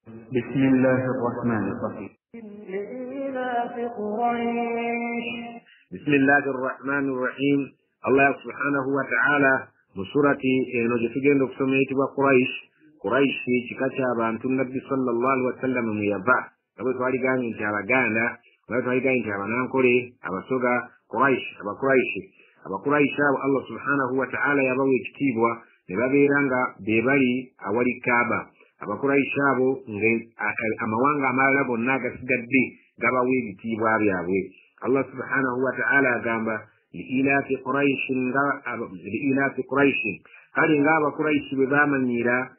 بسم الله الرحمن الرحيم. لإيلاف قريش. بسم الله الرحمن الرحيم. Allah subhanahu wa ta'ala mu surati eno gye tugenda okusoma eyitibwa Quraish. Quraish kika ky'abantu Nabbi sallallahu alaihi wasallam mwe yava, nga bwe twaligambye nti Abaganda, nga bwe twaligambye nti Abanankole, Abasoga, Quraish, Abakuraishi. Abakuraishi abo Allah subhanahu wa ta'ala yabawa ekitiibwa ne babeera nga be bali awali Kaaba. Abakuraishi abo nga amawanga amalala gonna agasigadde gabawa ebitiibwa byabwe. Allah subhanahu wa ta'ala agamba liilafi Quraishin, kale ng'Abakuraishi bwe baamanyiira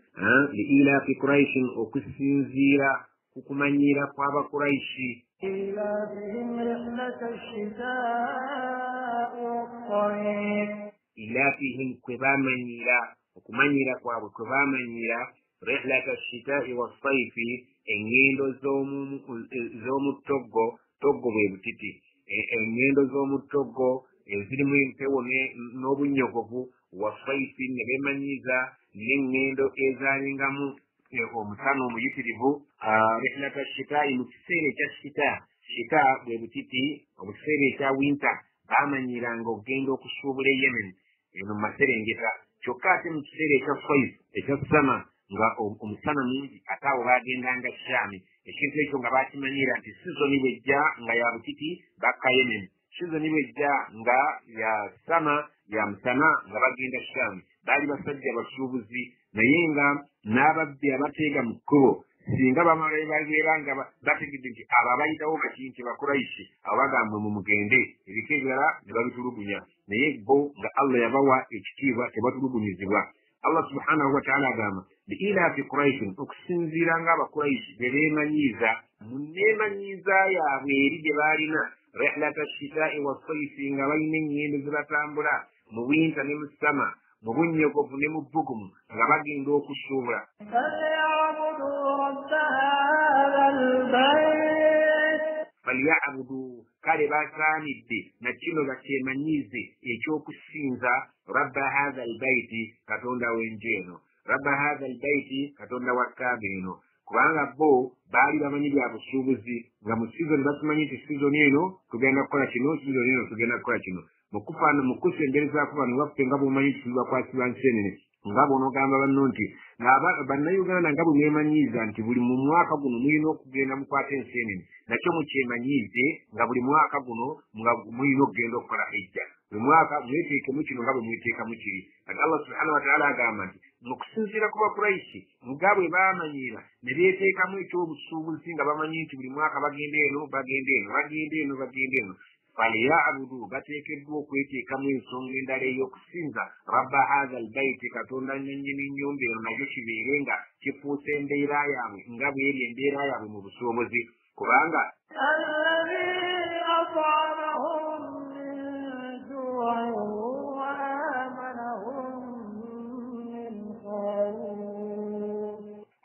liilafi Quraishin, okusinziira ku kumanyiira kw'Abakuraishi. إيلافهم رحلة الشتاء والصيف. Ilafihim kwe baamanyiira, okumanyiira kwabwe kwe baamanyiira rihlata shitaai wassaifi, eŋŋendo z'omu toggo, toggo bwe butiti, eŋŋendo z'omu toggo ezirimu empewo n'obunnyogovu, wassaifi ne beemanyiiza n'eŋŋendo ezaalingamu omusana omuyitirivu. Rihlata shitaai mu kiseera ekya shita, shita bwe butiti, mu kiseera ekya winter baamanyiiranga okugenda okusuubula e Yemen eno mu maserengeta. Kyokka ate mu kiseera ekya saif, ekya sama, nga omusana mungi, ate awo baagendanga Shaami. Ekintu ekyo nga baakimanyiira nti sizoni bw'ejja nga ya butiti bakka Yemen, sizoni bw'ejja nga ya sama, ya musana, nga bagenda Shaami. Baali basajja basuubuzi, naye nga n'ababbi abateega mu kkubo singa bamala babeera nga bategedde nti abo abayitawo bakinti Bakuraishi, abo bagambwe mumugende, ebika ebirala ne babitulugunya, naye bo nga Allah yabawa ekitiibwa tebatulugunyizibwa. Allah subhanahu wa ta'ala agamba liilafi Quraishin, okusinziira ng'Abakuraishi be beemanyiiza mu neemanyiiza yaabwe eri gye baalina rihlata shitaai wassaifi, nga balina eŋŋendo ze batambula mu winta ne mu sama, mu bunnyogovu ne mu bbugumu, nga bagenda okusuubula. فليعبدوا رب هذا البيت. Falyabudu, kale basaanidde na kino bakyemanyiize ekyokusinza rabba hatha albaiti, katonda w'enju eno, rabba hatha albaiti, katonda wa Kaaba eno. Kubanga bo baali bamanyi bya busuubuzi, nga mu sizoni bakimanyi nti sizoni eno tugenda kukola kino, sizoni eno tugenda kukola kino. Mu kusemberezaako bano baffe nga bw'omanyi nti tuli bakwasi ba nsenene, nga bw'onoogamba banno nti Bannayuganda nga bwe mwemanyiiza nti buli mu mwaka guno mulina okugenda mukwata ensenene, nakyo mukyemanyiize nga buli mwaka guno nga mulina okugenda okukola hijja, buli mwaka mweteekemu kino nga bwe mweteekamu kiri. Kati Allah subhanahu wataala agamba nti mu kusinziira ku Bakuraishi nga bwe baamanyiira ne beeteekamu ekyobusuubuzi, nga bamanyi nti buli mwaka bagenda eno, bagenda eno, bagenda eno, bagenda eno, falyabudu, bateekeddwa okweteekamu ensonga endala ey'okusinza rabba hatha albaiti, katonda nannyini nnyumba eno, nakyo kibeere nga kifuuse embeera yaabwe nga bweri embeera yaabwe mu busuubuzi, kubanga الذي أطعمهم من جوع وآمنهم من خوف.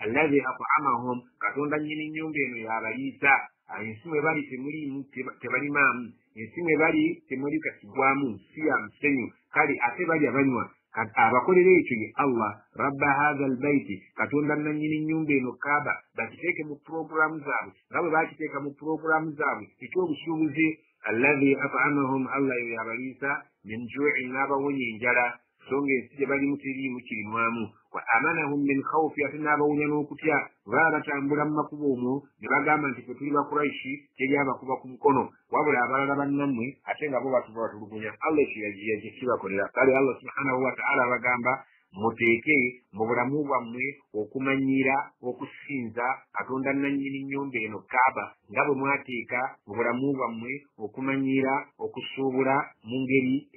Allazi at'amahum, katonda nnyini nnyumba eno y'abaliisa. Ensi mwe bali temuliimu, tebalimaamu, ensi mwe bali temuli kasigwamu, nsi ya musenyu, kale ate balya banywa. Abakolera ekyo ye Allah rabba hatha albaiti, katonda nannyini nnyumba eno Kaaba. Bakiteeke mu puroguramu zaabwe nga bwe bakiteeka mu puroguramu zaabwe ekyobusuubuzi. Allazi at'amahum, Allah yo yabaliisa, min juin, n'abawonya enjala, so nga ensi gye balimu teriimu kirimwamu, wa amanahum min khawfi, ate n'abawonya n'okutya. Baba batambula mu makubo omwo ne bagamba nti ffe tuli Bakuraishi, teri abakuba ku mukono, wabula abalala bannammwe ate nga bo batuba batulugunya. Allah ekyo yakibakolera. Kale Allah subhanahu wa ta'ala abagamba muteeke mu bulamu bwammwe okumanyiira okusinza katonda nannyini nnyumba eno Kaaba, nga bwe mwateeka mu bulamu bwammwe okumanyiira okusuubula mu ngeri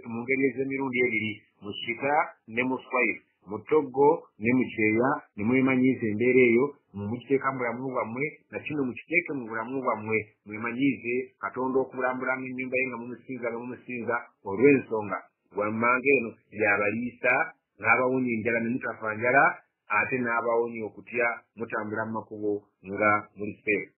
mu ngeri ez'emirundi ebiri, mu shita ne mu saif, mu toggo ne mu kyeya, ne mwemanyiiza embeera eyo, mukiteeka mu bulamu bwammwe, na kino mukiteeke mu bulamu bwammwe, mwemanyiize katonda okulambulanga ennyumba ye nga mumusinza, nga mumusinza olw'ensonga wammanga eno yabaliisa n'abawonya enjala ne mutafa njala, ate n'abawonya okutya, mutambula mu makubo nga muli safe.